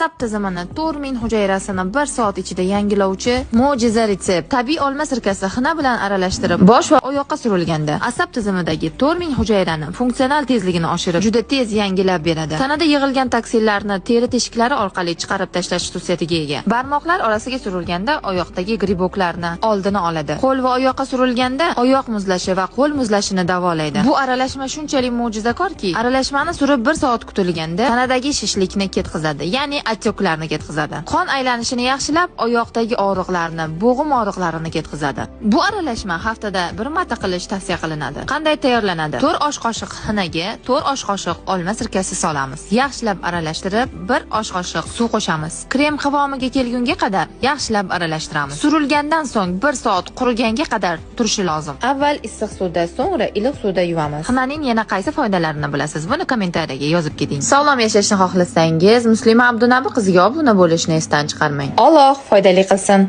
Asab tizimini 4000 hujayrasini 1 soat ichida yangilovchi mo'jiza retsept. Tabiiy olma sirkasi xina bilan aralashtirib, bosh va oyoqqa surilganda asab tizimidagi 4000 hujayrani funksional tezligini oshirib, juda tez yangilab beradi. Tanada yig'ilgan toksinlarni teri teshiklari orqali chiqarib tashlash xususiyatiga ega. Barmoqlar orasiga surilganda oyoqdagi griboklarni oldini oladi. Qo'l va oyoqqa surilganda oyoq muzlashi va qo'l muzlashini davolaydi. Bu aralashma shunchalik mo'jizakorki, aralashmani surib 1 soat kutilganda tanadagi shishlikni ketqizadi, ya'ni отёк larni ketqizadi. Qon aylanishini yaxshilab, oyoqdagi og'riqlarni, bo'g'im og'riqlarini ketqizadi. Bu aralashma haftada bir marta qilish tavsiya qilinadi. Qanday tayyorlanadi? 4 osh qoshiq xinaga 4 osh qoshiq olma sirkasi solamiz. Yaxshilab aralashtirib, 1 osh qoshiq suv qo'shamiz. Krem qivomiga kelgunga qadar yaxshilab aralashtiramiz. Surilgandan so'ng 1 soat quriganga qadar turishi lozim. Avval issiq suvda, so'ngra iliq suvda yuvamiz. Xinaning yana qaysi foydalarini bilasiz? Buni kommentariyaga yozib keting. Sog'lom yashashni xohlasangiz, Muslima Abdunabi qiziga obuna bo'lishni esdan chiqarmang. Alloh foydali qilsin.